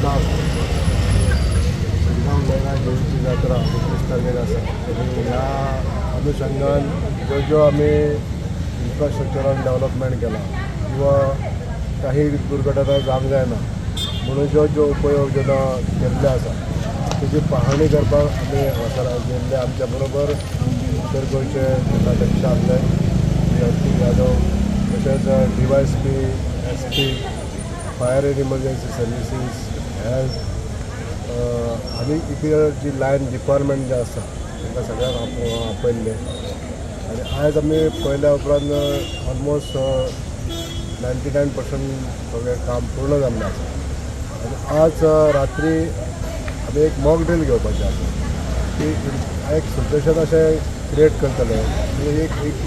Staff, Shirgaon लेणा देवीची जात्रा 21 तारखेर आसा आनी ह्या अनुशंगान ज्यो ज्यो आमी इन्फ्रास्ट्रक्चरान डेवलपमेंट केलां किंवा काही दुर्घटना जावंक जायना म्हणून ज्यो ज्यो उपयोजना केल्ल्यो आसा तेजी पाहणी करपाक आमी हांगासर गेल्ले. आमच्या बरोबर उत्तर गोंयचे जिल्लाध्यक्ष आसले श्री अंकीत यादव, तशेंच DySP, SP, fire and emergency services, health आनी इतर जी लायन डिपार्टमेंट जे आसा तांकां सगळ्यांक आपयल्ले आनी आयज आमी पळयल्या उपरांत ऑलमोस्ट 99% सगळें काम पूर्ण जाल्लें आसा. आनी आज रात्री आमी एक मॉक ड्रील घेवपाचें आसा की एक सिच्युएशन अशें क्रिएट करतले की एक एक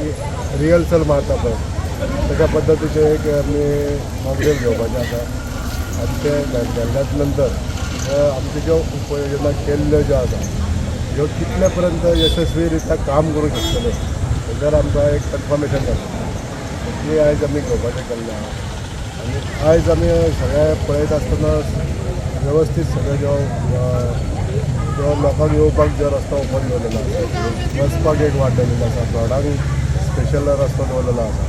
रिहर्सल मारता पळय, तशा पद्दतीचें एक आमी मॉक ड्रील घेवपाचें आसा. आनी तें घेतल्या नंतर आमच्यो ज्यो उपयोजना केल्ल्यो ज्यो आसा, ह्यो कितले पर्यंत यशस्वी रित्या काम करूंक शकतले हेजेर आमकां एक कन्फर्मेशन जाता. ती आयज आमी घेवपाचें केल्लें आहा. आनी आयज आमी सगळें पळयत आसतना वेवस्थीत सगळें जो जो लोकांक येवपाक जो रस्तो ओपन दवरलेलो आसा, वचपाक एक वाट दवरलेली आसा, धोडांक स्पेशल रस्तो दवरलेलो आसा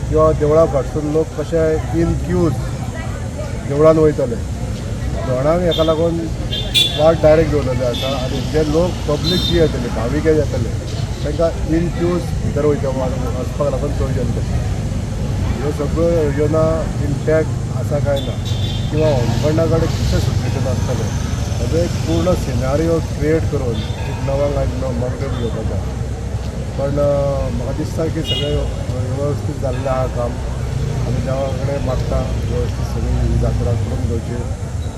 किंवा देवळा फाटसून लोक कशे इन क्यूज देवळान वयतले, धोणांक हेका लागून वाट डायरेक्ट दवरलेली आसा. आनी जे लोक पब्लीक जी येतली, भावीक येतले, तांकां इन क्यूज भितर वयता वचपाक लागून प्रोविजन केलें. ह्यो सगळ्यो योजना इंटॅक्ट आसा काय ना किंवा होमखंडा कडेन कितें सिच्युएशन आसतलें हेजो एक पूर्ण सिनारियो क्रिएट करून एक 9 आंक आयज मॉक ड्रील घेवपाचें आसा. पण म्हाका दिसता की सगळें व्यवस्थीत जाल्लें आहा काम. आमी देवा कडेन मागता, व्यवस्थीत सगळी ही जात्रा करून घेवची.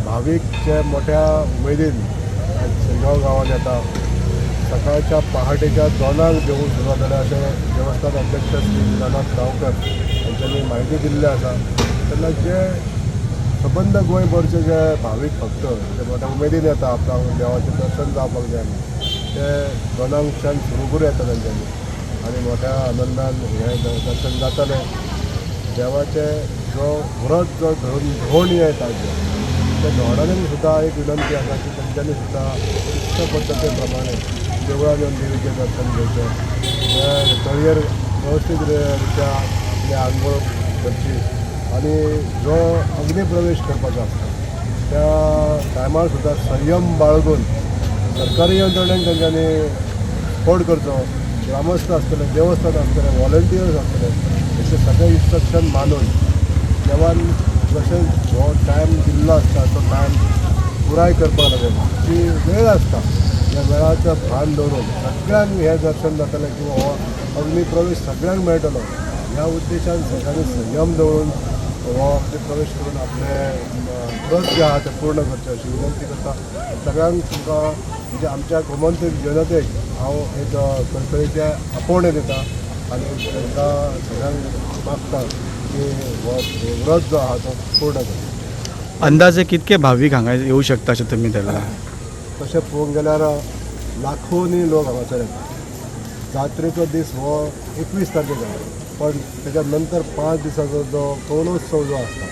भावीक जे मोठ्या उमेदीन आयज शिरगांव गांवांत येता, सकाळच्या पहाटेच्या 2 आंक देवूळ सुरवात जालें अशें देवस्थान अध्यक्ष श्री दीनानाथ गांवकर हांच्यांनी म्हायती दिल्ली आसा. तेन्ना जे सबंद गोंयभरचे जे भावीक भक्त जे मोठ्या उमेदीन येता, आपल्या देवाचें दर्शन जावपाक जाय म्हणून ते 2 आंकच्यान सुरू करूं येता तेंच्यांनी आनी मोठ्या आनंदान हें दर्शन जातलें. देवाचें जो व्रत जो धरून धोंड येता, जे त्या धोंडांनी सुद्दां एक विनंती आसा की तेंच्यांनी सुद्दां इश्ट पद्दती प्रमाणे देवळान येवन देवीचें दर्शन घेवचें, त्या तळयेर वेवस्थीत रित्या आपली आंघोळ करची आनी जो अग्निप्रवेश करपाचो आसता त्या टायमार सुद्दां संयम बाळगून सरकारी यंत्रणेक तेंच्यांनी सपोर्ट करचो. ग्रामस्थ आसतले, देवस्थान आसतले, वॉलंटियर्स आसतले, हेचे सगळे इन्स्ट्रक्शन मानून देवान जशें हो टायम दिल्लो आसता तो टायम पुराय करपाक लागून जी वेळ आसता त्या वेळाचो भान दवरून सगळ्यांक हें दर्शन जातलें किंवा हो अग्निप्रवेश सगळ्यांक मेळटलो ह्या उद्देशान सगळ्यांनी संयम दवरून हो अग्निप्रवेश करून आपलें व्रत जें आहा तें पूर्ण करचें अशी विनंती करता सगळ्यांक. तुमकां म्हणजे आमच्या गोमंतक जनतेक हांव एक कळकळीचें आपोवणें दिता आनी तांकां सगळ्यांक मागता की हो व्रत जो आहा तो पूर्ण करचो. अंदाजे कितके भावीक हांगा येऊ शकता अशें तुमी धरला? तशें पळोवंक गेल्यार लाखोंनी लोक हांगासर येता. जात्रेचो दीस हो 21 तारखेक आहा, पण तेच्या नंतर 5 दिसाचो जो कवनोत्सव जो आसता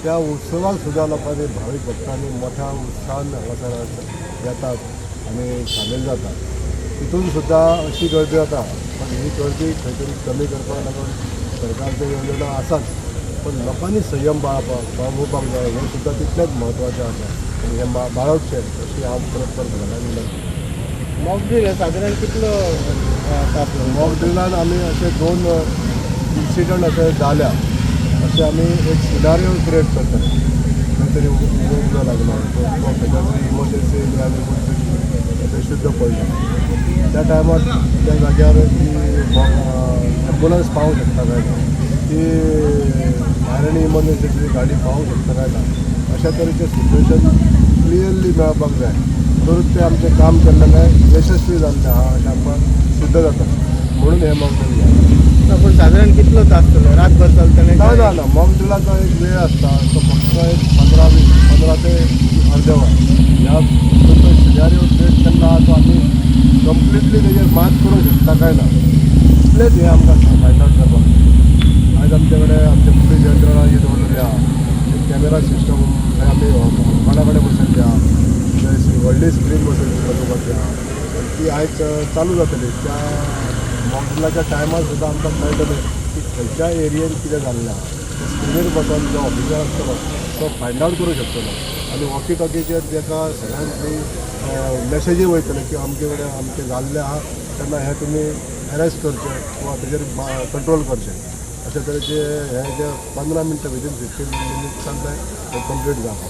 त्या उत्सवाक सुद्दां लोकांनी, भावीक भक्तांनी मोठ्या उत्साहान हांगासर येतात आनी सामील जातात. तितून सुद्दां अशी गर्दी जाता. पण ही गर्दी खंय तरी कमी करपाक लागून सरकारच्यो योजना आसाच, पण लोकांनी संयम बाळगुपाक जाय, हें सुद्दां तितलेंच म्हत्वाचें आसा आनी हें बाळगचें अशी हांव परत परत सगळ्यांक विनंती. मॉक ड्रील हे सादारण कितलो तास लागता? मॉक ड्रिलान आमी अशे दोन इन्सिडंट अशे जाल्या अशें आमी एक सिनारियो क्रिएट करतले. खंय तरी उजो लागलो, तो खंयच्या तरी इमर्जन्सी बेशुद्ध पडलो, त्या टायमार त्या जाग्यार ती एम्बुलन्स पावूंक शकता काय ना, ती फायर आनी इमर्जन्सीची गाडी पावूंक शकता काय ना, अशा तरेचें सिच्युएशन क्लियरली मेळपाक जाय, तरूच तें आमचें काम केल्लें यशस्वी जाल्लें आहा अशें आमकां सिद्ध जाता. म्हणून हें मॉक ड्रील जाय. ना, पूण सादारण कितलो तास चलता? रातभर चलतलें? ना ना ना, मॉक ड्रिलाचो एक वेळ आसता, तो फक्त एक 15 20, 15 ते अर्दे वर. ह्या तो सिनारियो क्रिएट केल्लो आहा तो आमी कंप्लिटली तेजेर मात करूंक शकता काय ना इतलेंच हें आमकां फायंड आवट करपाक जाय. आयज आमचे कडेन आमचे पुलीस यंत्रणा जी दवरलेली आहा. कॅमेरा सिस्टम आमी कोणा कडेन बसयल्ली आहा, व्हडली स्क्रीन बसोवपाची आहा. ती आयज चालू जातली. त्या मॉक ड्रिलाच्या टायमार सुद्दां आमकां कळटलें की खंयच्या एरियेन कितें जाल्लें आहा. त्या स्क्रिनीर बसून जो ऑफिसर आसतलो तो फायंड आवट करूं शकतलो आनी वॉकी टॉकीचेर ताका सगळ्यांक मॅसेजी वयतले की अमके कडेन अमकें जाल्लें आहा, तेन्ना हें तुमी एरेस्ट करचें किंवा तेजेर कंट्रोल करचें. अशे तरेचे हे जे 15 मिनटां विदीन 15 मिनिट्सान तें कंप्लीट जाता.